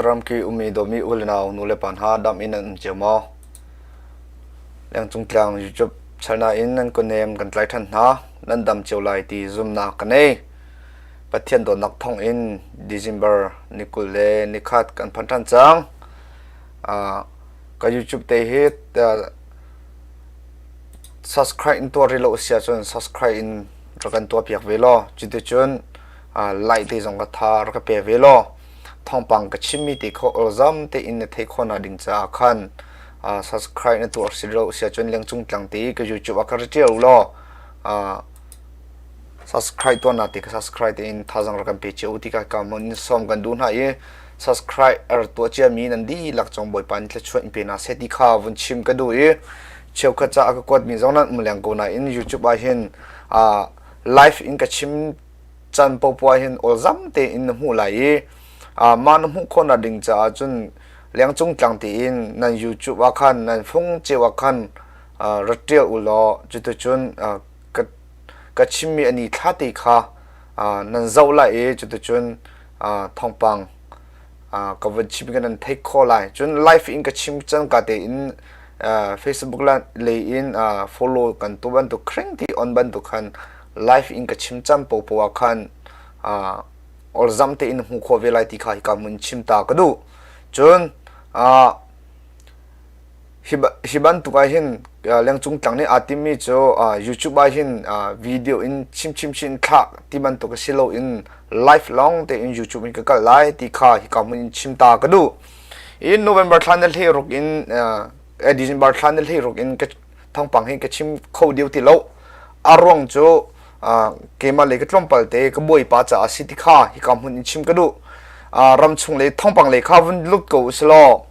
Khuazaram ki ummi dawmi u le nau nu le pa hna dam in nan um cio maw? Lengcung tlang YouTube channel in nan kunem kan tlai than hna. Nan dam cio lai ti zumnak ka nei. Pathian dawtnak thawng in December ni 20 le ni khat kan phan than cang. Ka YouTube te hi subscribe in tuah rih lo si ahcun subscribe in rak kan tuah piak ve law. Cuticun like te zong ka tha rak ka pe ve law. Thawngpang ka chimmi te kha awlzam tein na theih khawhnak ding caah khan subscribe na tuah si lo si ahcun lengcung tlang te ka YouTube ah ka ra ṭial u law subscribe tuahnak te ka subscribe tein thazaang rak kan pe cio u ti ka ka in sawm kan duh hna i subscribe a rak tuah ciami nan dihlak cong Bawipa nih thluachuah in pe hna seh ti kha vun chim ka duh i cheukhat ca a ka kuatmi zong nan um leng ko nain YouTube ah hin live in ka chim can popoah hin awlzam tein na hmuh lai i mah na hmuh khawhnak ding caah cun lengcung tlang tiin nan YouTube ah khan nan fung cio ah khan rat ṭial u law cuticun ka ka chimmi a ni thla te kha nan zoh lai i cuticun thawngpang ka van chim ka nan theih khawh lai. Cun live in ka chim cangka tein Facebook lei in follow kan tu bantuk kring ti on bantuk khan live in ka chim cam popo ah khan olzam tein hmu khawh ve lai ti kha hika mun chim ta ka duh. Cun Hi bantuk ah hin lengcung tlang nih aa timmi cu YouTube ah hin video in chim chinchin thlah ti bantuk a si loin live lawng tein YouTube in ka kal lai ti kha hika hmun in chim ta ka duh. In November thla ni 16 in December thla ni 16 in ka thawngpang hi ka chim kho deuh ti lo. A ruang cu keimah lei ka tlawmpal te ka bawipa caah a si ti kha hika hmun in chim ka duh. Ram chung le thawngpang lei kha vun lut ko usilaw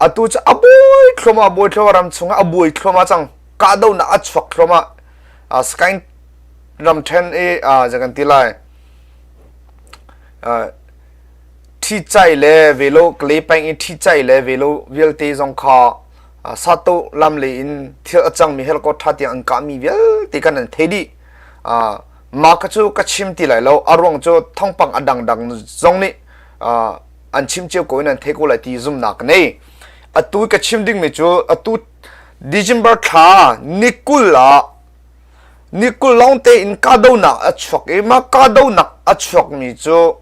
Atu cu a buai thluahmah, buai thluahmah ram chungah a buai thluahmah cang. Kahdohnak a chuak thluahmah. Skyne ramṭhen i zei kan ti lai ṭhicai le velo Kalay peng i ṭhicai le velo vialte zong kha Sato lam lei in thil a cangmi helicopter tiang an kahmi vialte khan an thei dih. Mah kha cu ka chim ti lai lo. A ruang cu thawngpang a dangdang zong nih an chim cio ko in an thei ko lai ti zumnak ka nei. Atu ka chim dingmi cu atu December thla ni 20 ah ni 20 lawng tein kahdohnak a chuak i mah kahdohnak a chuakmi cu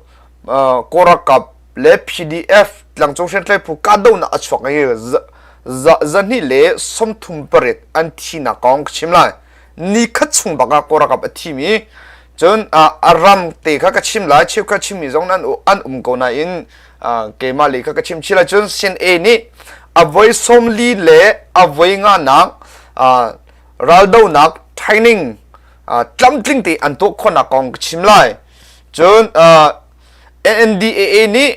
Kawlralkap le PDF tlangcung hriamtlai phu kahdohnak a chuak i 238 an thinak kong ka chim lai. Ni khat chung bak ah Kawlralkap a thimi cun a ram te kha ka chim lai cheukhat chimmi zong an an um ko nain keimah lei kha ka chim chih lai cun CNA nih a voi 40 le a voi nganak raldonak training tlamtling te an tuah khawhnak kong ka chim lai cun NNDAA nih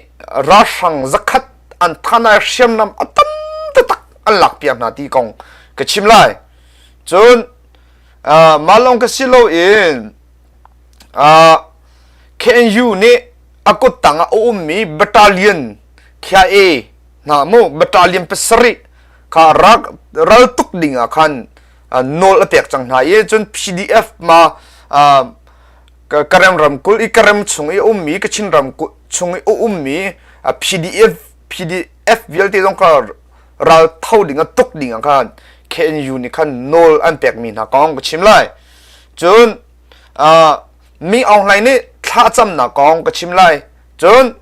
ralhrang zakhat an thanai hriamnam a tam taktak an lak piak hna ti kong ka chim lai cun Mah lawng ka si loin KNU nih a kuttang ah a ummi battalion KIA hna mu battalion pasarih kha ral tuk ding ah khan nawl a pek cang hna i cun PDF ma Karen ramkulh i Karen chung i a ummi Kachin ramkulh chung i a ummi PDF PDF vialte zong kha ral tho ding ah tuk ding ah khan KNU nih khan nawl an pekmi hna kong ka chim lai. Cun Ming Aung Hlaing nih thlacamnak kong ka chim lai. Cun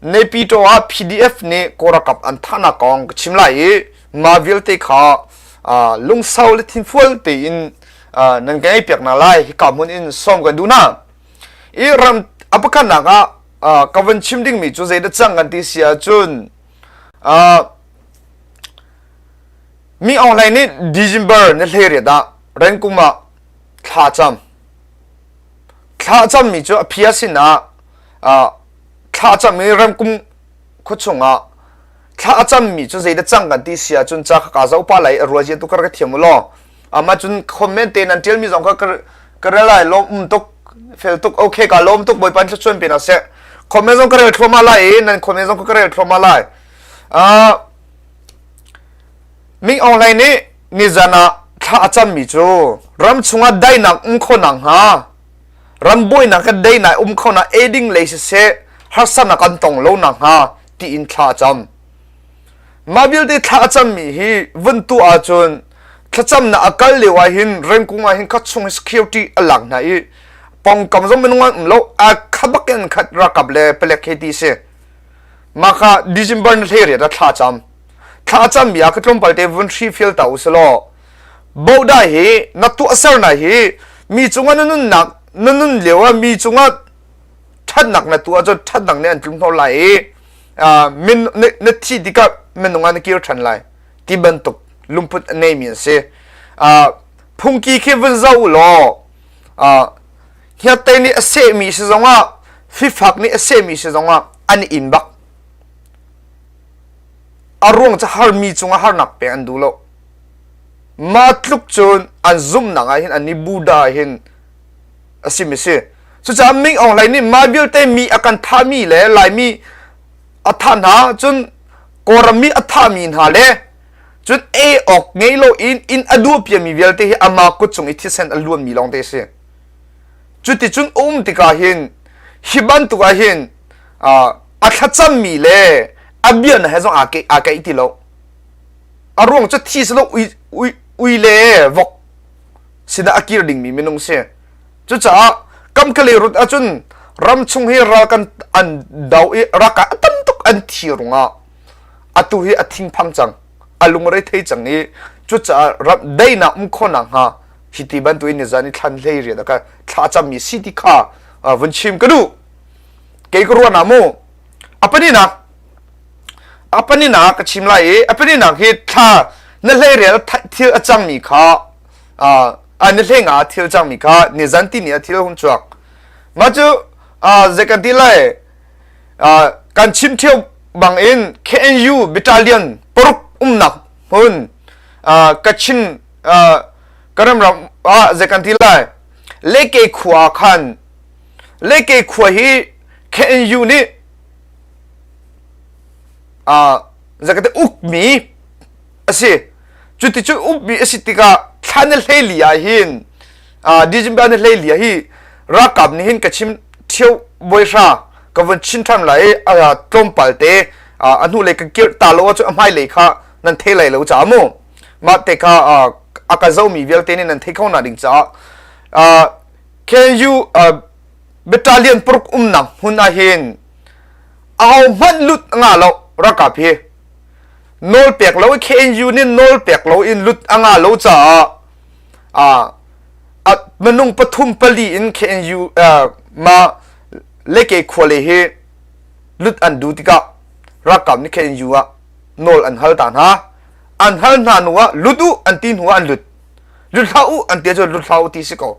Naypyidaw ah PDF nih Kawlralkap an thahnak kong ka chim lai i mah vialte kha lungsau le thinfual tein nan ka ngaihpiak hna lai. Hika hmun in sawm kan duh hna. I ram a pakhatnak ah ka van chim dingmi cu zeidah cang kan ti si ahcun Mi Aung Hlaing nih December ni 18 ah Rengkum ah thla cam. Thla cammi cu a phia sinah thla cam i Rengkum khuachung ah thla a cammi cu zeidah cang kan ti si ahcun ca kha kaa zoh pah lai i a ruazia tu kha ka thiam u law. Amah cun comment te nan ṭialmi zong kha ka rel lai lawm um tuk fel tuk okay ka lawm tuk Bawipa thluachuan pe hna seh. Comment zong ka rel thluahmah lai i nan comment zong ka rel thluahmah lai. Ming Aung Hlaing nih nizan ah thla a cammi cu ram chungah daihnak um kho nakhnga ram buainak ka daihnak um kho nak eiding lei siseh harsatnak kan tong lo nakhnga tiin thla a cam. Mah vialte thla a cammi hi vun tuah ahcun thlacamnak a kal lio ah hin rengkung ah hin khat chung hi security a lak hna i pongkam zong minung an um lo a khat bak in khat ralkap le palek he ti si. Mah kha December ni 18 ah thla cam. Thla cammi ah ka tlawmpal te vun hri fial ta u selaw boda hi na tuahsernak hi mi cungah na nunnak na nun lio ah mi cungah ṭhatnak na tuah ahcun ṭhatnak nih an tlung hnawh lai i min na thih tikah minung ah na kir ṭhan lai ti bantuk lungput a neimi an si. Phungki khi vun zoh u law hngiatte nih a sehmi si zongah fifak nih a sehmi si zongah an i in bak. A ruang cu harmi cungah harnak pek an duh lo. Mah tluk cun an zumhnak ah hin an i Buddha ah hin a simi si. Cucaah Ming Aung Hlaing nih mah vialte mi a kan thahmi le Laimi a thah hna cun Kawlram mi a thahmi hna le cun ei awk ngei lo in inn a duhpiami vialte hi amah kut cung i thisen a luanmi lawngte a si. Cuticun a um tikah hin hi bantuk ah hin a thlacammi le a bia he zong aa keih ti lo. A ruang cu thi silo ui, ui, ui le vok sinah a kir dingmi minung si. Cucaah kamkale rut ahcun ram chung hi ral kan an do i raka a tam tuk an thi rungah atu hi a thingphang cang a lungre thei cang i cucaah ram daihnak um khawhnak hnga hi ti bantuk in nizan i thlan hlei rian ka thla cammi si ti kha vun chim ka duh kei ka ruahnak mu a paninak a paninak ka chim lai i a paninak hi thla na hlei rel thil a cangmi kha a na hlei nga thil cangmi kha nizan ti ni a thil hun chuak mah cu zei kan ti lai kan chim ṭheo bang in KNU battalion paruk umnak hmun Kachin Karam ram ah zei kan ti lai Leke khua khan Leke khua hi KNU nih zei kan ti ukmi a si cuticun ukmi a si tikah thla na hleili ah hin December ni 14 hi ralkap nih hin ka chim ṭheo bawihra ka vun chin ṭhan lai i tlawmpal te a hnulei ka kirh ta lo ahcun a hmailei kha nan thei lai lo caah mu mah te kha a ka zomi vialte nih nan thei kho na ding caah KNU battalion paruk umnak hmun ah hin aho hmanh lut nga lo ralkap hi nawl pek lo KNU nih nawl pek lo in lut a nga lo caah minung pathum pali in KNU ma leke khuale hi lut an duh tikah ralkap nih KNU ah nawl an hal ta hna an hal hna hnu ah lut u an ti hnu ah an lut lut hlah u an ti ahcun lut hlah u ti si ko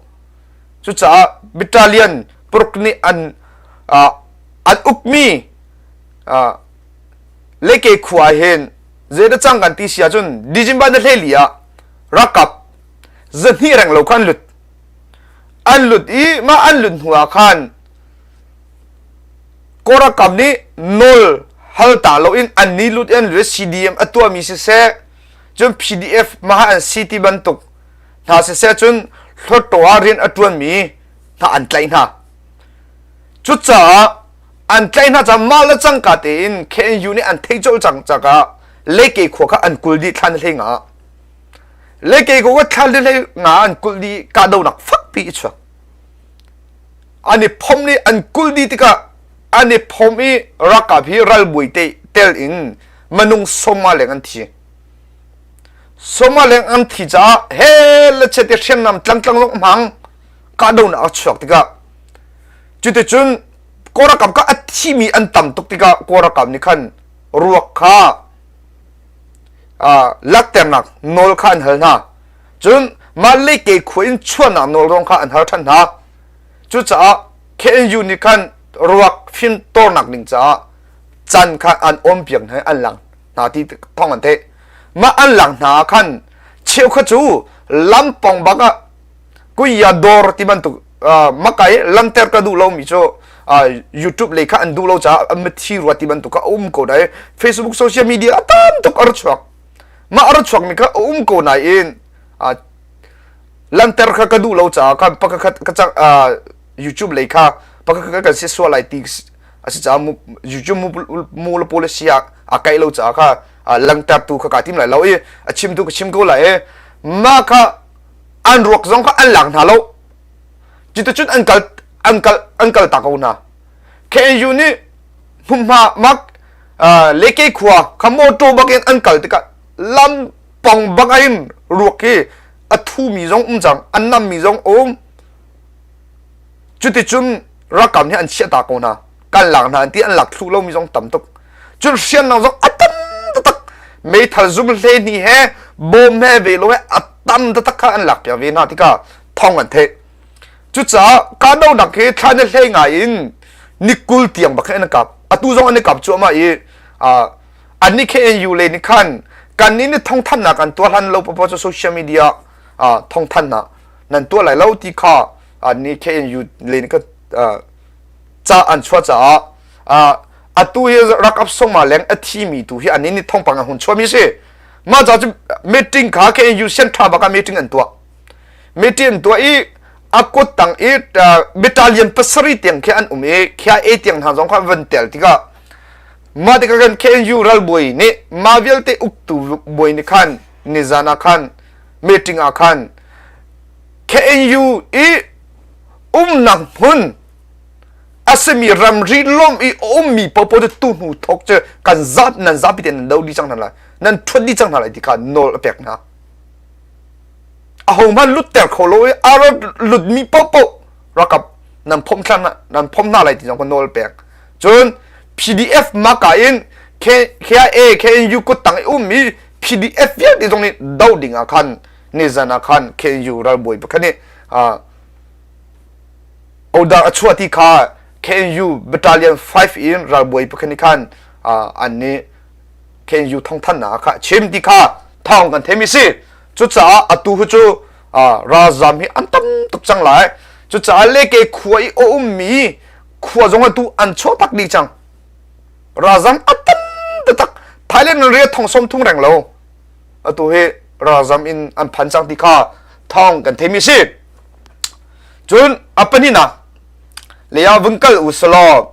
cucaah battalion paruk nih an an ukmi leke khua hin zeidah cang kan ti si ahcun December na hlei li ah ralkap zahnih reng lo kha an lut an lut i mah an lut hnu ah khan Kawl ralkap nih nawl hal ta loin an ni lut i an lut CDM a tuahmi siseh cun PDF maha an si ti bantuk hna siseh cun hluttaw ah rian a ṭuanmi hna an tlaih hna cucaah an tlaih hna caah mah le cangka tein KNU nih an theih colh cang caah Leke khua kha an kul dih thlan hlei nga Leke khua kha thlan hlei nga an kul dih kahdohnak fakpi i chuak an i phom nih an kul dih tikah an i phom i ralkap hi ralbawi te tel in manung sawma leng an thi sawma leng an thi caah he le chet i hriamnam tlangtlang zong hmang kahdohnak a chuak tikah cuticun Kawl ralkap kha a thimi an tam tuk tikah Kawl ralkap nih khan ruak kha lakternak nawl kha an hal hna. Cun mah leike khua in chuahnak nawl zong kha an hal ṭhan hna. Cucaah KNU nih khan ruak fimtornak ding caah can kha an awnpiak hna i an lang hna ti thawng an theih. Mah an lang hna ah khan cheukhat cu lampawng bak ah kuya dawr ti bantuk makai lanter ka duh lomi cu YouTube lei kha an duh lo caah mithi rua ti bantuk kha a um ko dai Facebook social media a tam tuk a ra chuak mah a ra chuak mi kha a um ko nain lanter kha ka duh lo caah khan pakhat ka cang YouTube lei kha pakhat kan si sual lai ti. A si caah YouTube mu le policy ah a kaih lo caah kha langtertu kha kaa tim lai lo i a chimtu ka chim ko lai i mah kha an ruak zong kha an lak hna lo. Cuticun an kal an kal an kal ta ko hna. KNU nih hmunhma mak Leke khua kha motor bak in an kal tikah lam pong bak in ruak hi a thumi zong um cang an nammi zong um cuticun ralkap nih an chiah ta ko hna kan lak hna an ti an lak thlu lomi zong tam tuk cun hriamnam zong a tam taktak meithal zum hle hni he bom he ve lo he a tam taktak kha an lak piak ve hna tikah thong an theih cucaah kahdohnak hi thla ni hlei ngai in ni 20 tiang bak an kap atu zong an i kap cuahmah i an nih KNU le nih khan kan nih nih thawngthanhnak an tuah hlan lo popo cu social media thawngthanhnak nan tuah lai lo ti kha an nih KNU le nih ca an chuah caah atu hi rakap songma leng a thimi tu hi an nih thawngpang an hun chuahmi si mah ca cu meeting kha KNU sian tha bak ah meeting an tuah meeting an tuah i a kut tang i battalion pasarih tiang khi an um i KIA tiang hna zong kha van tel tikah mah tikah kan KNU ralbawi nih mah vialte uktu bawi nih khan nizan ah khan meeting ah khan KNU i umnak hmun a simi ramri lawm i a ummi popo cu tu hnu thok cu kan zap nan zapi te nan do dih cang hna lai nan ṭhuat dih cang hna lai ti kha nawl a pek hna ahohmanh lutter kho lo i a rat lutmi paohpaoh ralkap nan phomh thlan nan phomh hna lai ti zong ka nawl pek cun PDF maka in KIA KNU kuttang i ummi PDF vialte zong nih do ding ah khan nizan ah khan KNU ralbawi pakhat nih order a chuah ti kha KNU Battalion 5 in ralbawi pakhat nih khan an nih KNU thawngthanhnak kha chim ti kha thawng kan theimi si. Cucaah atu hi cu ralzam hi an tam tuk cang lai. Cucaah leke khua i a ummi khua zong atu an chuahtak dih cang. Ralzam a tam taktak. Thailand in riat thong som thung reng lo. Atu hi ralzam in an phan cang ti kha thawng kan theimi si. Cun a pahnihnak lei ah vung kal u selaw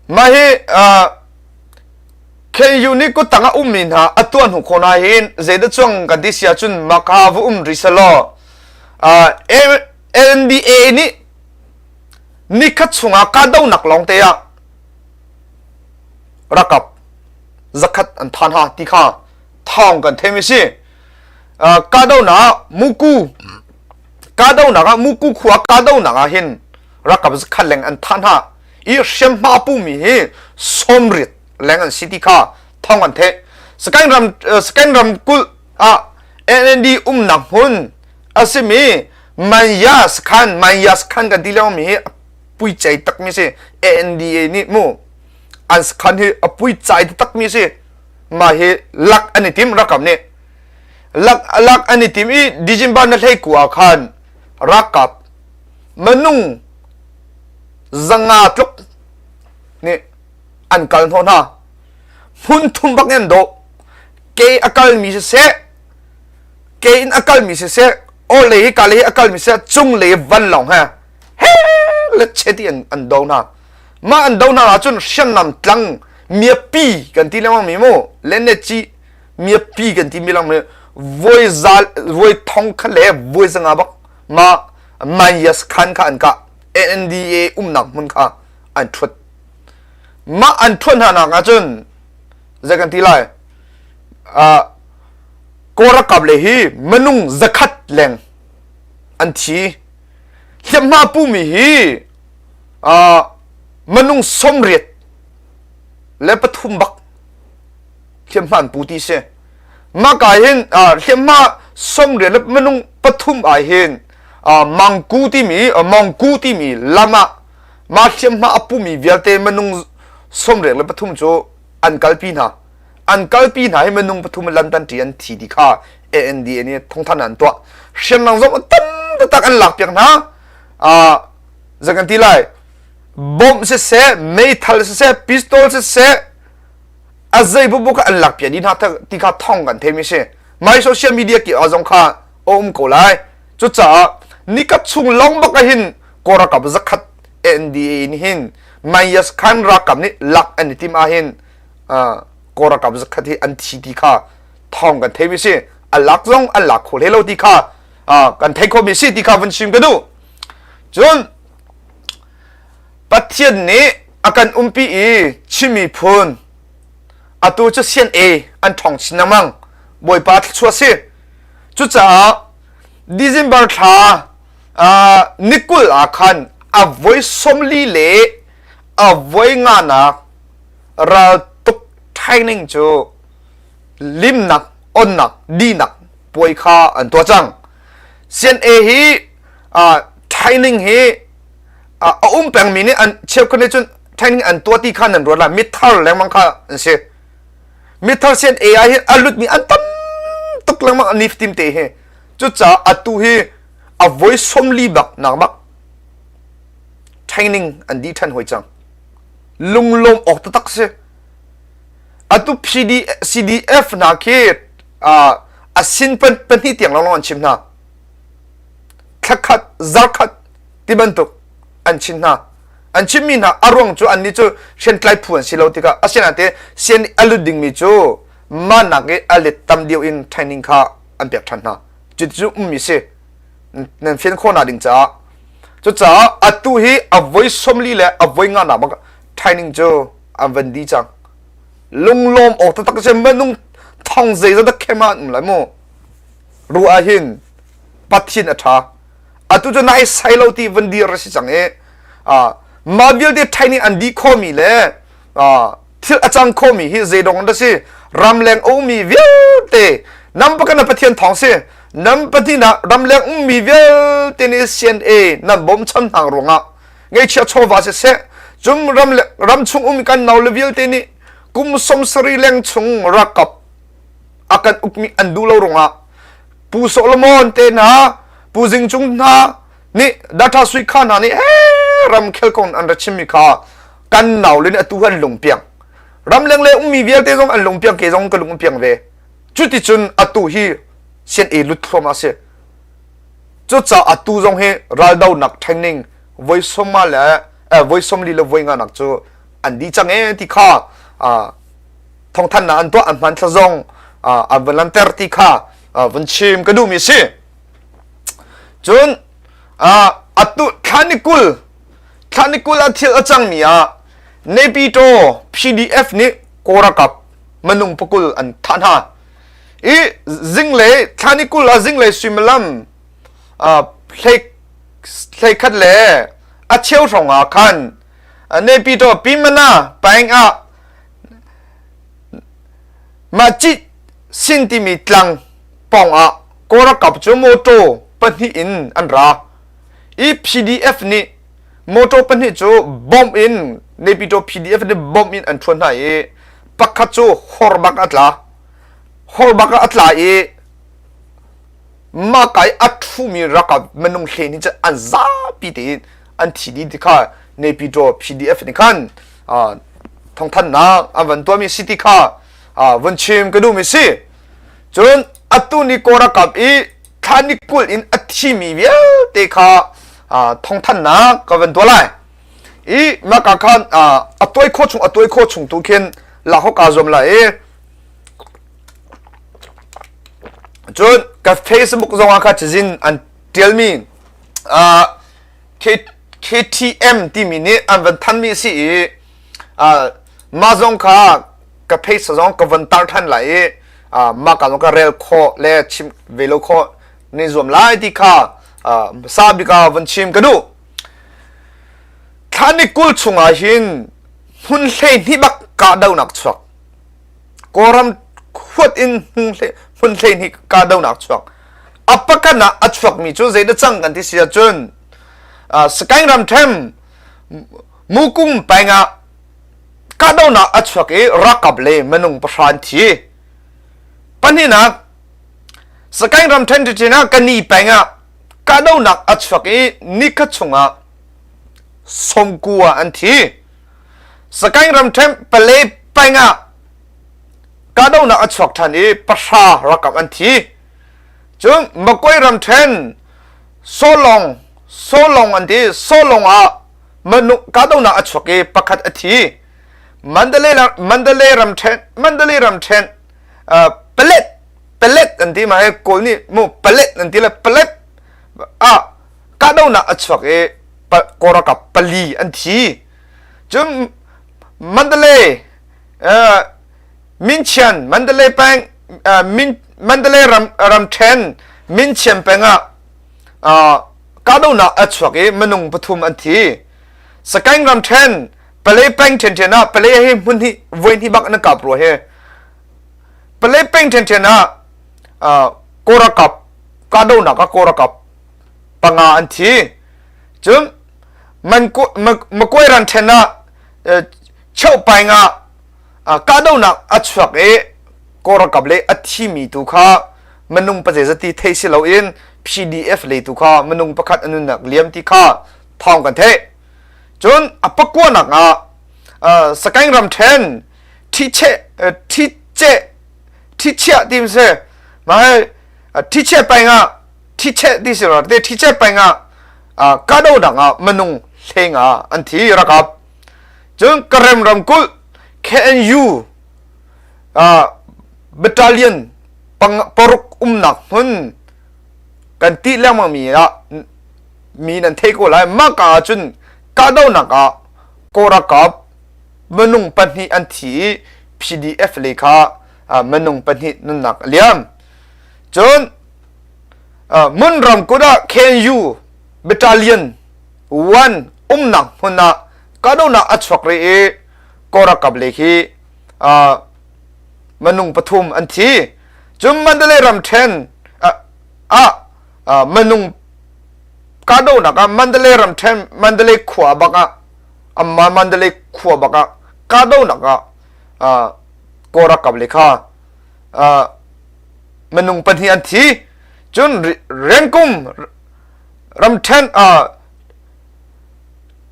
mah hi KU nih kuttang a ummi hna a tuah hnu khawh hna hin zeidah cuang kan ti si ahcun maka va um rih selaw LNBA nih nikhat chungah kahdohnak lawng te ah rakap zakhat an than ha ti kha thawng kan theimi si. Kahdohnak muku kahdohnak ah muku khua kahdohnak ah hin rakap zakhat leng an thah hna i hriamhma pumi hi sawmriat leng an si ti kha thawng an theih. Sakaing ram Sakaing ramkulh ah NND umnak hmun a simi Manya sakhan Manya sakhan kan ti lengmang mi hi puicei takmi si ANDA nih mu an sakhan hi a puicai takmi si mah hi lak an i tim rakam nih lak lak an i tim i December na hlei ku ah khan rakap manung zanga tluk nih an kal hnawh hna hmun thum bak in dawh ke a kalmi siseh ke in a kalmi siseh aw lei hi ka lei hi a kalmi siseh cung lei vanlawng he he le che ti an an do hna mah an do hna ahcun hriamnam tlang miapi kan ti lengmang mi mu lenne ci miapi kan ti mi lang mi voi zal voi thong kha le voi zanga bak ma mayas khan kha an ka NDA umnak hmun kha an thuat mah an thuat hna nak ahcun zei kan ti lai Kawl ralkap le hi minung zakhat leng an thi hliamhma pumi hi minung 83 bak hliamhma an pu ti si mah ka hin hliamhma 80 le minung pathum ah hin mangku timi mongku timi lam ah mah hliamhma a pumi vialte minung 83 cu an kalpi hna an kalpi hna hi minung pathum lam tan ṭi an thi ti kha ANDA nih thawngthan an tuah hriamnam zong tam taktak an lak piak hna zei kan ti lai bomb siseh meithal siseh pistol siseh a zei bubu kha an lak piak dih hna ti kha thawng kan theimi si my social media ki a zong kha a um ko lai cucaah nikhat chung lawng bak ah hin Kawl ralkap zakhat NDA nih hin Mayas Khan ralkap nih lak an i tim ahhin Kawl ralkap zakhat hi an thi ti kha thawng kan theimi si. A lak zong an lak kho hlei lo ti kha kan thei khomi si ti kha vun chim ka duh. Cun Pathian nih a kan umpi i Chin miphun atu cu CNA an ṭhawng chin lengmang. Bawipa thluachuah si. Cucaah December thla ni 20 ah khan a voi 40 le a voi nganak raltuk training cu limnak, onnak, dinak puai kha an tuah cang. CNA hi training hi a um pengmi nih an cheukhat nih cun training an tuah ti kha nan ruat lai mithar lengmang kha an si. Mithar CNA ah hin a lutmi an tam tuk lengmang an ni te hi. Cucaah atu hi a voi 40 bak nak bak training an dih ṭhan hoi cang. Lunglawm awk taktak si. Atu PD, CDF hna khi a sin pahnih tiang lawnglawng an chim hna. Thlakhat, zarkhat ti bantuk an chim hna. An chimmi hna a ruang cu annih cu hriamtlai phu an si lo tikah asinain te sian a lut dingmi cu mahnak i a let tam deuh in training kha an pek ṭhan hna. Cucu ummi si. Nan fian khawhnak ding caah. Cucaah atu hi a voi 40 le a voi nga nak bak training cu an van di cang. Lunglawm awk taktak si minung thong zeizat dah khem ah an um lai mu. Ru ah hin Pathian a ṭha. Atu cu nai sai lo ti van dir a si cang i mah vialte training an dih khawhmi le thil a cang khomi hi zeidong dah si ramleng a ummi vialte nam pakhat na Pathian thawng si nam pahnih na ramleng ummi vialte nih CNA nan bawmchan hna ruangah ngeihchiah chawva siseh cum ram ram chung um kan nau le vialte nih kum 70 leng chung ralkap a kan ukmi an duh lo ruangah Pu Solomon te hna Pu Zing Cung hna nih Data Sui Kha hna nih he ramkhel kong an ra chimmi kha kan nau le nih atu an lungpiang ramleng le ummi vialte zong an lungpiang ke zong ka lung piang ve cuticun atu hi sian e lut thluam a si cucaah atu zong hi raldonak training voi soma le voi 40 le voi nga nak cu an di cang e ti kha thawngthannak an tuah an hmanthla zong an van lanter ti kha vun chim ka duhmi si cun atu thla ni 20 thla ni 20 ah thil a cangmi ah Naypyidaw PDF nih Kawlralkap minung pakul an thah hna i zinglei thla ni 20 ah zinglei suimilam 11 le a cheu hrawng ah khan Naypyidaw Pyinmana peng ah mah cit sin timi tlang pawng ah Kawlralkap cu mawṭaw pahnih in an ra i PDF nih mawṭaw pahnih cu bomb in Naypyidaw PDF nih bomb in an ṭhuan hna i pakhat cu hor bak a tla hor bak ah a tla i mahka i a ṭhumi ralkap minung hle hnih cu an zapi tein an thi dih ti kha Naypyidaw PDF nih khan thawngthanhnak an van tuahmi si ti kha vun chim ka duhmi si. Cun atu ni Kawlralkap i thla ni 20 in a thimi vialte kha thawngthanhnak ka van tuah lai. I maka khan a tuai khawh chung a tuai khawh chung tu khin lak awk kaa zuam lai i cun ka Facebook zong ah kha cazin an tialmi KTM timi nih an van thanmi a si i mah zong kha ka phaisa zong ka von tar ṭhan lai i mah ka zong ka rel khawh le chim ve lo khawh ni zuam lai ti kha sa bik ah von chim ka duh. Thla ni 20 chungah hin hmun 12 bak kahdohnak chuak. Kawlram huat in hmun 12 kahdohnak chuak. A pakhat ah a chuakmi cu zeidah cang kan ti si ahcun Sagaing ramṭhen Mukung peng ah kahdohnak a chuak i ralkap le minung pahra an thi. Pahnihnak, Sagaing ramṭhen ṭiṭin ah Kani peng ah kahdohnak a chuak i nikhat chungah 90 an thi. Sagaing ramṭhen Pale peng ah kahdohnak a chuak ṭhan i pahra ralkap an thi. Cun Makoi ramṭhen Solong, Solong an ti, Solong ah. Manung kahdohnak a chuak i pakhat a thi. Mandalay Mandalay ramṭhen Mandalay ramṭhen palet palet an ti ma he Kawl nih mu palet an ti le palet ah kahdohnak a chuak i Kawlralkap pali an thi. Cun Mandalay Minchian Mandalay peng Mandalay ram ramṭhen Minchian peng ah kahdohnak a chuak i minung pathum an thi. Sagaing ramṭhen Palay peng ṭhianṭhian ah Palay hi hmun hi voi hnih bak an kap rua hi. Palay peng ṭhianṭhian ah Kawlralkap kahdohnak ah Kawlralkap panga an thi. Cun Makuai ramṭhen ah Cheuhpaing ah kahdohnak a chuak i Kawlralkap le a thimi tu kha minung pazeizat ti theih si loin PDF lei tu kha minung pakhat a nunnak liam ti kha thawng kan theih. Cun a pakuanak ah Sagaing ramṭhen Ṭhiche Ṭhiche Ṭhichiah ti si mah hi Ṭhiche peng ah Ṭhiche ti si te Ṭhiche peng ah kahdohnak ah minung hlenga an thi rakap. Cun Karem ramkulh KNU battalion paruk umnak hmun kan ti lengmang mi ah mi nan thei ko lai mah ka ah cun kahdohnak ah Kawlralkap minung pahnih an thi i PDF lei kha minung pahnih nunnak a liam cun Mun ramkulh ah KNU battalion 1 umnak hmun ah kahdohnak a chuak rih i Kawlralkap lei khi minung pathum an thi. Cun Mandalay ramṭhen ah minung kahdohnak ah Mandalay ramṭhen Mandalay khua bak ah amma Mandalay khua bak ah kahdohnak ah Kawlralkap lei kha minung pahnih an thi. Cun Rengkum ramṭhen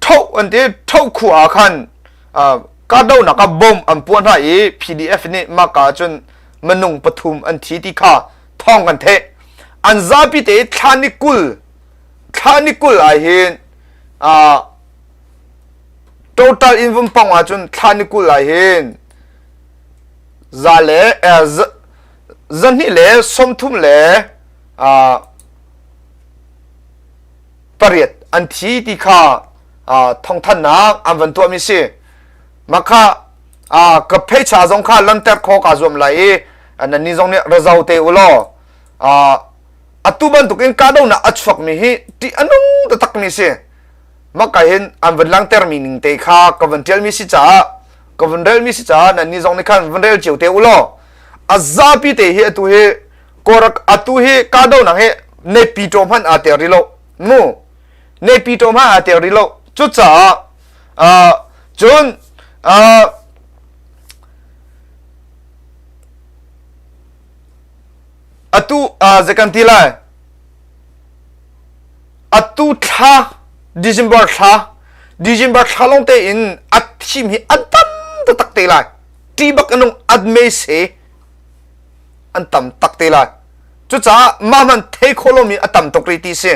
Tho an ti Tho khua ah khan kahdohnak ah bomb an puah hna i PDF nih mahka ah cun minung pathum an thi ti kha thawng kan theih. An zapi te thla ni 20 thla ni 20 ah hin total in vun pong ahcun thla ni 20 ah hin za le zahnih le 30 le pariat an thi ti kha thawngthannak an van tuahmi si. Mah kha ka phecha zong kha lanter kho kaa zuam lai i nannih zong nih ra te u law atu bantukin kahdohnak a chuakmi hi ṭih a nung taktakmi si. Mah ka hin an van langhtermi ning te kha ka van ṭialmi si caah ka van relmi si caah nannih zong nih khan van rel cio te u law a zapi te hi atu hi Kawlrak atu hi kahdohnak hi Naypyidaw hmanh aa tel rih lo mu Naypyidaw hmanh aa tel rih lo cucaah uh, cun uh, atu uh, zei kan ti lai atu thla December thla December thla lawng te in a thim hi an tam taktak te lai ti bak anung adme se an tam tak te lai. Cucaah mah hmanh thei kho lomi a tam tuk rih ti si.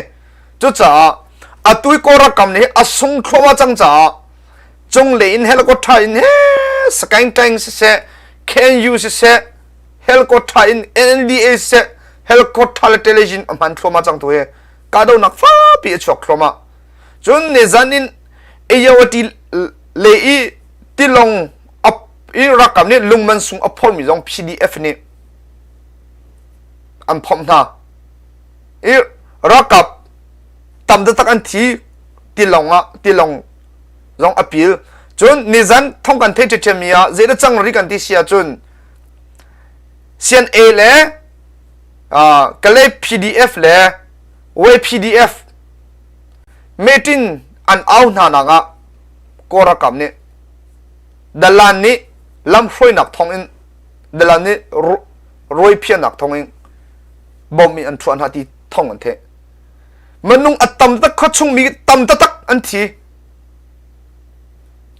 Cucaah atu i Kawl ralkap nih a sung thluahmah cang caah cunglei in helicopter in he Sagaing Tank siseh KNU siseh helicopter in NNDA siseh helicopter le television a hman thluahmah cang tu hi kahdohnak fapi a chuak thluahmah. Cun nizan in Ayawati le i tilong i ralkap nih lungman sung a phormi zong PDF nih an phomh hna. I ralkap tam taktak an thi tilawng ah tilawng zong a pil. Cun nizan thong kan thei ṭhiamṭhiammi ah zeidah cang rih kan ti si ahcun CNA le uh, Kalay PDF le YPDF meeting an au hna nak ah Kawl ralkap nih dalan nih lamhruainak thawngin dalan nih ruaiphiahnak thawngin bom in an ṭhuah hna ti thawng an theih. Minung a tam tak khuachung mi tam taktak an thi.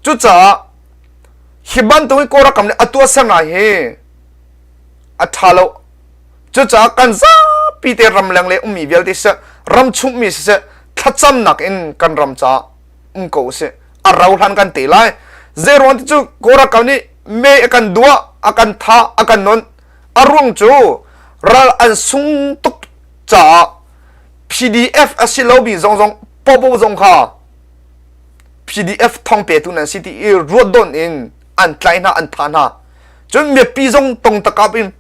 Cucaah hi bantuk in Kawlram nih a tuahsernak hi a ṭha lo. Cucaah kan zapi te ramleng le ummi vialte siseh, ramchungmi siseh, thlacamnak in kan ram caah. Um ko usih. A rau hlan kan te lai. Zeiruang ti cu Kawl ralkap nih me a kan duah, a kan thah, a kan non. A ruang cu ral an sung tuk caah PDF a si lomi zong zong popo zong kha PDF thong petu nan si ti i ruat don in an tlai hna an thah hna. Cun mipi zong tong takap in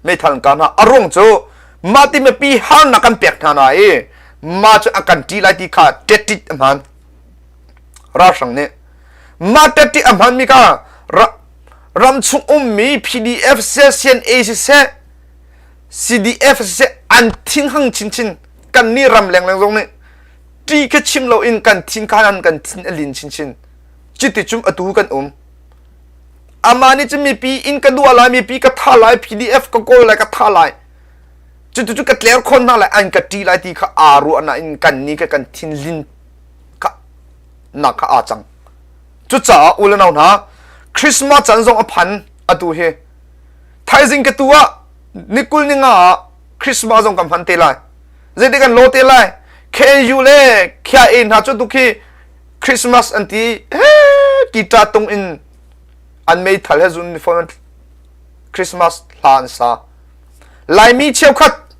meithal an kah hna. A ruang cu mah ti mipi harnak kan pek hna na i mah cu a kan ṭih lai ti kha ṭetṭit a hman. Ralhrang nih mah ṭetṭit a hmanmi kha ram chung ummi PDF siseh CNA siseh CDF siseh an thinghang chinchin kan nih ram lengleng zong nih ṭih kha chim loin kan thin kha an kan thin a lin chinchin. Cuti cum atu kan um. Amah nih cun mipi inn ka duah lai, mipi ka tha lai, PDF ka kawl lai, ka tha lai. Cuti cu ka tler khon hna lai, an ka ṭih lai ti kha aa ruah nain kan nih kha kan thinlin kha nak kha aa cang. Cucaah u le nau hna, Christmas caan zong a phan atu hi. Thaizing ka tu ah ni kul ni nga ah Christmas zong kan hman te lai. Zeitik kan lo te lai? KNU le KIA hna cu tu khi Christmas an ti guitar tung in an meithal he zun phone Christmas hla an sa. Laimi cheukhat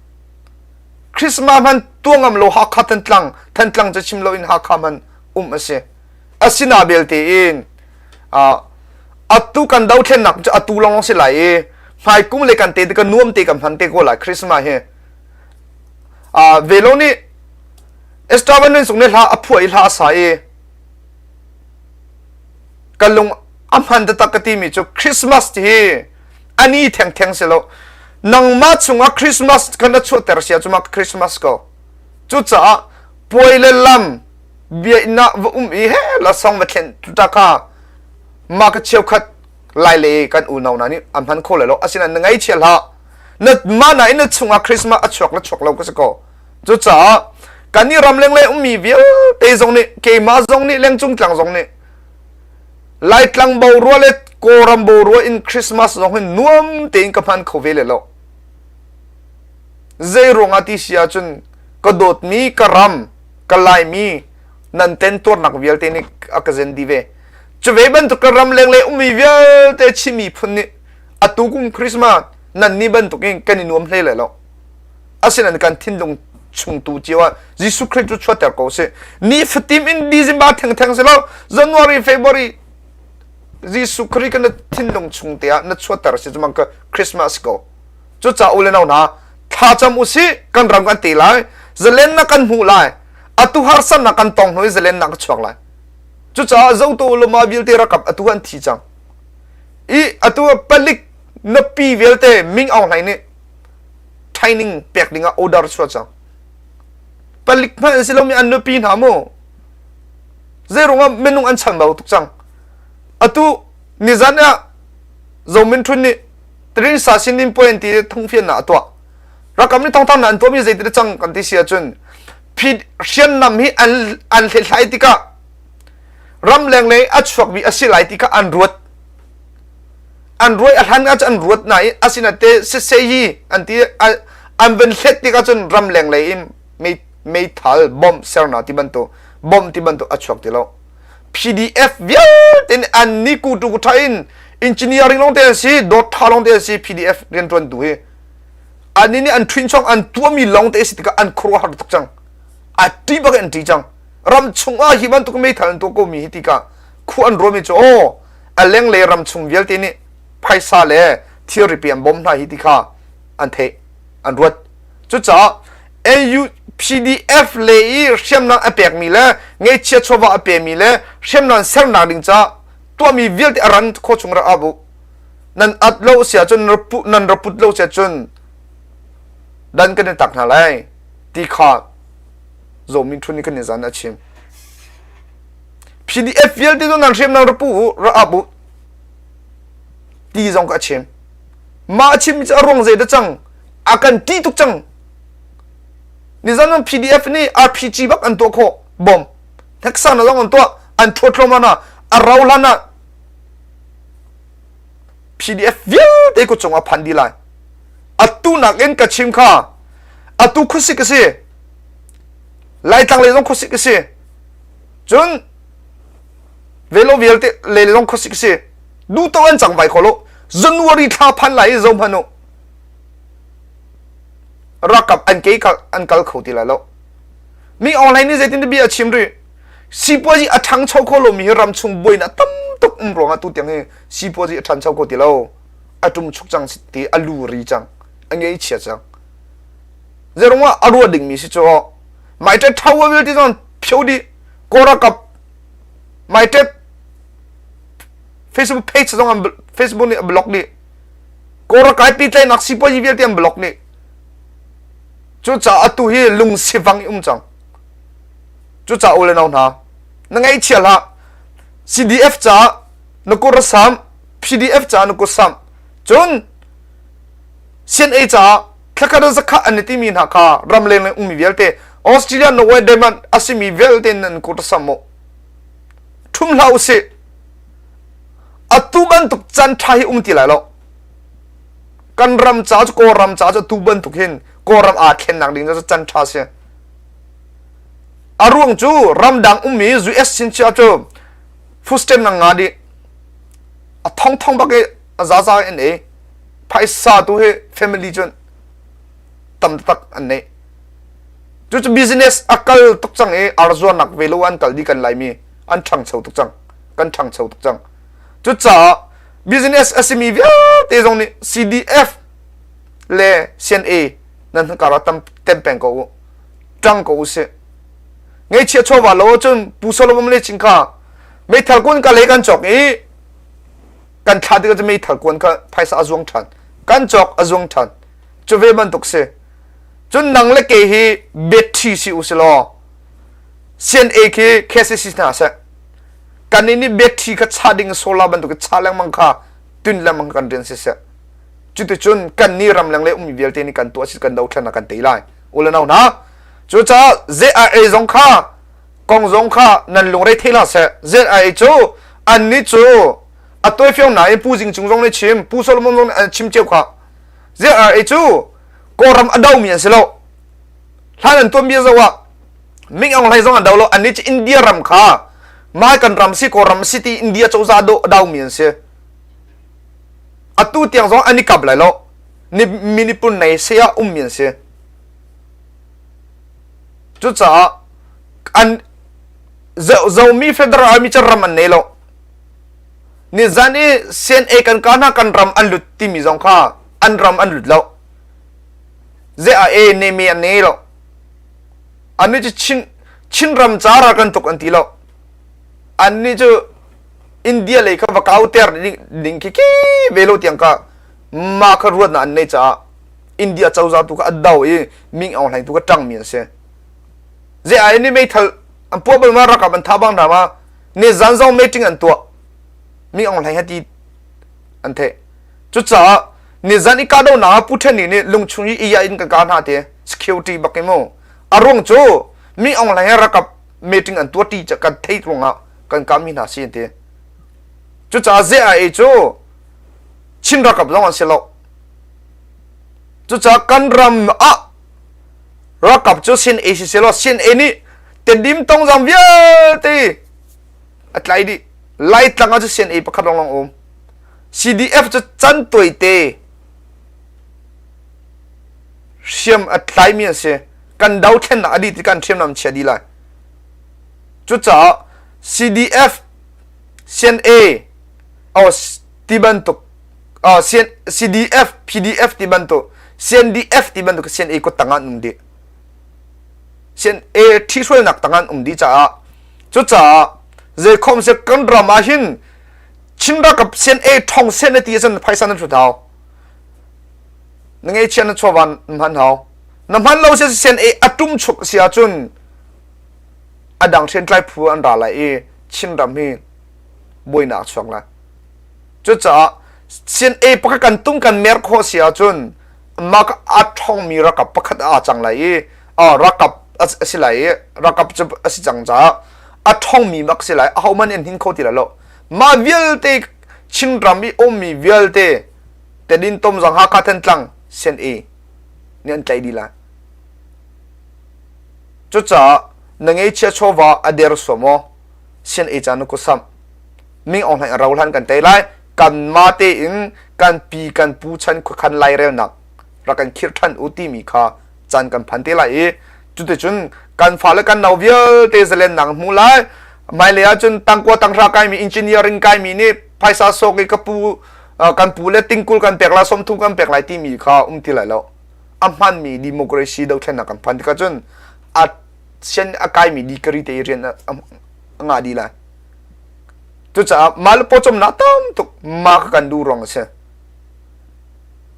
Christmas hman tuangam lo Hakha Thantlang Thantlang cu chim lo in Hakha man um a si. Asina belte in atu kan dothlennak cu atu lawng si lai i hmaikum le kan te ka nuam te kan hman te ko lai Christmas hi. Velo nih Esther Van Sung nih hla a phuah i hla a sa i ka lung a hman taktak ka timi cu Christmas ti hi ani thengtheng si lo nangmah chungah Christmas kan na chuahter sia cu ma Christmas ko cucaah puai le lam bia inn ah va um i he la song va thlen tuta kha ma ka cheukhat lai le kan unau hna nih an hman kho lai lo asinain na ngaihchia hlah na mah na in na chungah Christmas a chuak le chuak lo ka si ko Cucaah kan i ramleng le ummi vialte zong nih keimah zong nih lengcung tlang zong nih Laitlang borua le Kawlram borua in Christmas zong hin nuam tein ka hman kho ve le lo. Zei ruangah ti si ahcun ka dawtmi ka ram ka Laimi nan tentuarnak vialte nih a ka zen dih ve. Cu ve bantuk ka ram leng le ummi vialte Chin miphun nih atu kum Christmas nan nih bantukin kan i nuam hlei lai lo. Asinain kan thinlung chung tu cio ah Jesuh Khrih cu chuahter ko sih. Ni fatim in December thengtheng si lo, January, February Jesuh Khrih kan thinlung chung te ah na chuahter si cu ka Christmas ko. Cucaah u le nau hna, thlacam u sih, kan ram kan te lai, zalennak kan hmuh lai, atu harsatnak kan tong hnu i zalennak ka chuak lai. Cucaah zotu ulama vialte rakap atu an thi cang. I atu palik napi vialte Ming Aung Hlaing nih training pek ding ah order chuah cang. Palik hmanh an si lomi an nupi hna mu. Zei ruangah minung an chanbau tuk cang. Atu nizan ah Zomin Thun nih Trinsa Sinin Point ti thungfiannak a tuah. Rakam nih thongthang na an tuahmi zei ti cang kan ti si ahcun hriamnam hi an an hlethlai tikah ramleng lei a chuakmi a si lai ti kha an ruat. An ruai a hlan ah an ruat na i asinate seseyi an ti an van hlet tikah cun ramleng lei in meithal bomb serna ti bantuk bomb ti bantuk a chuak ti lo. PDF vialte nih an ni ku tu ku tha in engineering lawng te an si dot tha lawng te an si PDF riantuan tu hi an nih an ṭhin chong an tuahmi lawng te si tikah an khuaruahhar tuk cang a ṭi bak in an ṭi cang ram chung ah hi bantuk meithal an tuah ko mi hi tikah khu an ruahmi cu aw a lenglei ram chung vialte nih phaisa le thilri pe an bawmh hna hi ti kha an theih an ruat cucaah AU PDF le i hriamnam a pekmi le ngeichia chawva a pemi le hriamnam sernak ding caah tuahmi vialte a ran kho chung rak abu nan at lo sia cun nan raput lo sia cun dan kan i tak hna lai ti kha Zomin Thun nih kan i zan a chim PDF vialte cu nan hriamnam ra pu u ra ap u ti zong ka chim mah a chim cu a ruang zei dah cang a kan ṭih tuk cang nizan zong PDF nih RPG bak an tuah khawh bom heksa na zong an tuah an thuat thluahmah hna a rau hlan ah PDF vialte ku cung ah phan dih lai atu nakin ka chim kha atu khuasik a si Laitlang lei zong khuasik a si. Cun velo vialte le long khuasik si du to an cang vai kho lo. January thla phan lai i zo hmanh u. Rakap an ke an kal kho ti lai lo. Mi online nih zeitin bia a chim rih. Sipuazi a ṭhangcho kho lomi hi ramchung buainak tam tuk um ruangah tu tiang hi sipuazi a ṭhancho kho ti lo. A ṭum chuk cang ti a lu ri cang. A ngei chia cang. Zeirungah a ruah dingmi si cu mai ṭet ṭhau a vialte zong phio dih. Kawlralkap mai ṭet Facebook page zong an Facebook nih a block dih. Kawlralkai pehtlaihnak sipuazi vialte an block dih. Cucaah atu hi lungsivang i um cang. Cucaah u le nau hna, na ngaihchia hlah. CDF caah na kut ra sam, PDF caah na kut sam. Cun CNA caah thlakhat in zakhat an i timi hna kha ramleng le ummi vialte Australia, Norway, Denmark a simi vialte nan kut ra sam mu. Ṭhum hlah usih. Atu bantuk can ṭha hi um ti lai lo. Kan ram ca cu Kawlram ca cu atu bantuk hin Kawlram aa thlennak ding cu can ṭha si. A ruang cu ramdang ummi US chinchia cu food stamp na nga dih. A thongthong bak i a zaza in ei. Phaisa tu hi family cun tam taktak an nei. Cucu business a kal tuk cang i arzuarnak ve lo an kal dih kan Laimi an ṭhangcho tuk cang. Kan ṭhangcho tuk cang. Cucaah business a simi vialte zong nih CDF le CNA nan kar ah tam tem peng ko u. Ṭang ko u sih. Ngaihchia chawva lo cun Pu Solomon le Cing kha meithal kun ka le kan cawk i kan thlah tikah cu meithal kuan kha phaisa a zuang ṭhan. Kan cawk a zuang ṭhan. Cu ve bantuk si. Cun nang le kei hi betṭhi si u si law CNA khi KCC hna seh. Kan nih nih betṭhi kha chah ding solar bantuk i chah lengmang kha tun lengmang kan rian si seh. Cuticun kan nih ramleng le ummi vialte nih kan tuah si kan dothlen ah kan tei lai. U le nau hna, cucaah ZRA zong kha kong zong kha nan lungre thei hlah seh. ZRA cu annih cu a tawifiang nain Pu Zing Cung zong nih chim, Pu Solomon zong nih an chim cio kha. ZRA cu Kawlram a domi an si lo. Hlan an tuanbia zoh ah Ming Aung Hlaing zong an do lo. Annih cu India ram kha mai kan ram si Kawlram si ti India cozah do domi an si. Atu tiang zong an i kap lai lo. Ni Manipur nei se ah ummi an si. Cucaah an Zomi Federal Army cu ram an nei lo. Nizan i CNA kan ka hna kan ram an lut timi zong kha an ram an lut lo. ZAA nemi an nei lo. Annih cu Chin, Chinram ca ral kan tuk an ti lo. Annih cu India lei kha va kau ter ding khi khi ve lo tiang kha mah kha ruatnak an nei caah India cozah tu kha a do i Ming Aung Hlaing tu kha ṭangmi an si. ZAA nih meithal an puah bal ma ralkap an tha bang hna ma ne zan zong meeting an tuah Ming Aung Hlaing hati an theih. Cucaah nizan i kahdohnak ah Pu Ṭhen nih lungchung i iya in kan kah hna ti security bak i mu. A ruang cu Ming Aung Hlaing he ralkap meeting an tuah ṭi kan theih ruangah kan kahmi hna si an ti. Cucaah ZIA cu Chin ralkap zong an si lo. Cucaah kan ram ah ralkap cu CNA si selaw CNA nih Tedim tongzang vialte a tlai dih. Laitlang ah cu CNA pakhat lawnglawng um. CDF cu can tuaite hriam a tlaimi an si. Kan dothlennak a dih ti kan hriamnam chia dih lai. Cucaah CDF, CNA, oh, ti bantuk oh, CDF, PDF ti bantuk, CNDF ti bantuk CNA kut tang ah an um dih. CNA ṭhihrualnak tang ah an um dih caah cucaah zeikhom se kan ram ah hin Chin ralkap CNA ṭhong sen na ti ahcun phaisa nan hrut hau. Na ngeihchiah na chawva na hman hau. Na hman lo si CNA a ṭum chuk si ahcun a dang hriamtlai phu an ra lai i Chinram hi buainak a chuak lai. Cucaah CNA pakhat kan tum kan mer khawh si ahcun mah a ṭhawngmi ralkap pakhat aa cang lai i ralkap a si lai i ralkap cu a si cang caah a ṭhawngmi bak si lai ahohmanh an hin kho ti lai lo. Mah vialte Chinram i ummi vialte Tedim Tomzang Hakha Thantlang CNA nih an tlaih dih lai. Cucaah na ngeihchiah chawva a der suam maw? Sian e caan ku sam Ming Aung Hlaing a ro hlan kan tei lai. Kanmah tein kan pi kan pu chan khuakhan lairelnak rak kan khirh ṭhan u timi kha caan kan phan te lai i cuticun kan fale kan no vialte zalennak hmu lai. Hmailei ahcun tangkua tanghra kaimi engineering kaimi nih phaisa sawk i ka pu kan pu le tingkul kan pek lai sawmthum kan pek lai timi kha um ti lai lo. A hmanmi democracy dothlennak kan phan tikah cun a sian a kaimi degree te i rian a ngah dih lai. Cucaah mah le pawcawmnak tam tuk mah kha kan duh ruang a si.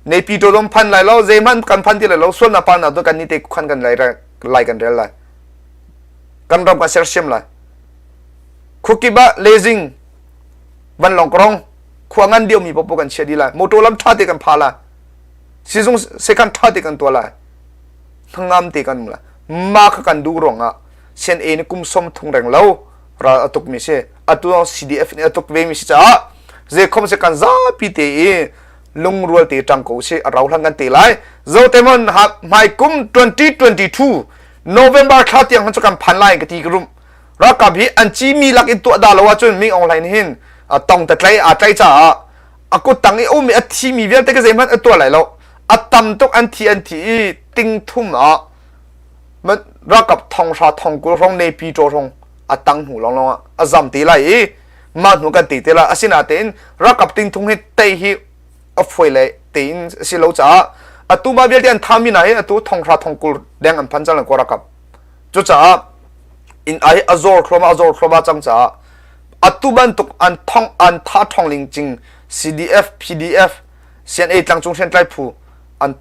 Nepi to zong phan lai lo, zeihmanh kan phan ti lai lo, sualnak palnak tu kan ni te khan kan lai lai kan rel lai. Kan ram kan sersiam lai. Khuakip ah lezing vanlawng krong khua ngan deuh mi popo kan chia dih lai. Motor lam tha te kan pha lai. Sizung sekhan tha te kan tuah lai. Hnangam te kan um lai. Mah kha kan duh ruang ah CNA nih kum som thung reng lo ral a tukmi si atu CDF nih a tuk ve mi si caah zeikhom se kan zapi te i lungrual te ṭang ko si a rau hlan kan te lai zotemon hmai kum 2022 November thla tiang han cu kan phan lai ka ti ka rum ralkap hi an ci mi lak in tuah da lo ahcun Ming Aung Hlaing hin tong ta tlai aa tlai caah a kut tang i um i a thi mi vialte ka zeihmanh a tuah lai lo a tam tuk an thi an thi i ting thum ah ralkap thonghra thongkul hrawng nepi ṭaw hrawng a tang hnu lawnglawng ah a zam te lai i mah hnu kan ti te lai asinatein ralkap tingthung hi tei hi a fawi le tein a si lo caah atu mah vialte an thami hna hi atu thonghra thongkul deng an phan cang ko ralkap cucaah in ai a zor thluahmah a zor thluahmah cang caah atu bantuk an thong an tha thong ling cing CDF PDF CNA tlangcung hriamtlai phu an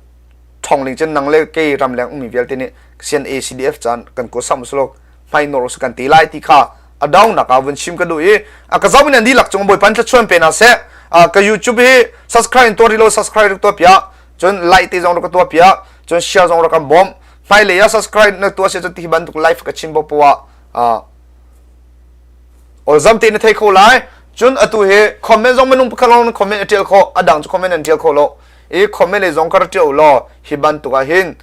ṭhawng cun nang le kei ramleng ummi vialte nih CNA CDF caan kan kawl sam usulaw hmai nawr usih kan ti lai ti kha a dongnak ah vun chim ka duh i a ka zoh in an dihlak cung Bawipa thluachuah pe hna seh ka YouTube hi subscribe in tuah rih lo subscribe rak tuah piah cun like te zong rak ka tuah piah cun share zong rak kan bawmh hmailei ah subscribe na tuah si cun ti bantuk live ka chim poah ah Olzam te na thei kho lai cun atu hi comment zong minung pakhat lawng comment a ṭial khawh a dang cu comment an ṭial kho lo i comment lei zong ka rak ṭial law hi bantuk ah hin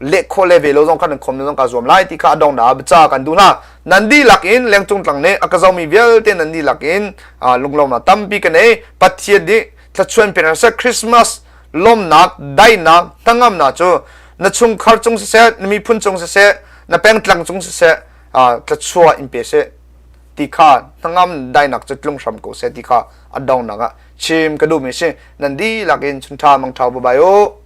leh khawh le ve lo zong kan comment zong ka zuam lai ti kha a dong na bica kan duh hna nan dihlak in lengcung tlang nih a ka zomi vialte nan dihlak in lunglawmnak tampi ka nei Pathian nih thluachuan pe seh Christmas lawmnak daihnak hnangamnak cu na chungkhar cung siseh na miphun cung siseh na pengtlang cung siseh thluachuah in pe seh ti kha hnangam dainak cu tlung hram ko seh ti kha a donghnak ah chim ka duhmi si nan dihlak in chunṭha mangṭha bye bye u.